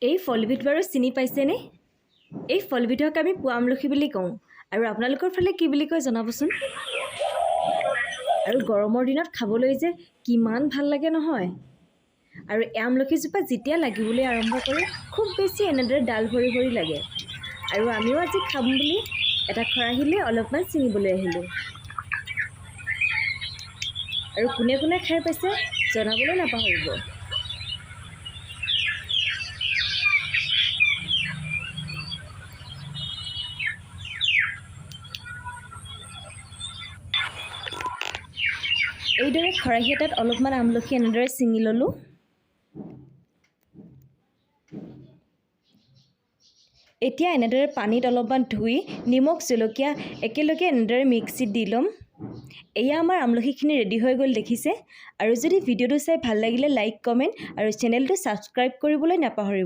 এই ফলবিধ বাৰু চিনি পাইছেনে? এই ফলবিধক আমি পোৱা আমলখি বুলি কওঁ আৰু আপোনালোকৰ ফালে কি বুলি কয় জনাবচোন। আৰু গৰমৰ দিনত খাবলৈ যে কিমান ভাল লাগে নহয়। আৰু এই আমলখিজোপা যেতিয়া লাগিবলৈ আৰম্ভ কৰে খুব বেছি এনেদৰে ডাল ভৰি ভৰি লাগে। আৰু আমিও আজি খাম বুলি এটা খৰাহিলৈ অলপমান ছিঙিবলৈ আহিলোঁ। আৰু কোনে কোনে খাই পাইছে জনাবলৈ নাপাহৰিব। এইদৰে খৰাহী এটাত অলপমান আমলখি এনেদৰে ছিঙি ল'লোঁ। এতিয়া এনেদৰে পানীত অলপমান ধুই নিমখ জলকীয়া একেলগে এনেদৰে মিক্সিত দি ল'ম। এয়া আমাৰ আমলখিখিনি ৰেডি হৈ গ'ল দেখিছে। আৰু যদি ভিডিঅ'টো চাই ভাল লাগিলে লাইক, কমেণ্ট আৰু চেনেলটো ছাবস্ক্ৰাইব কৰিবলৈ নাপাহৰিব।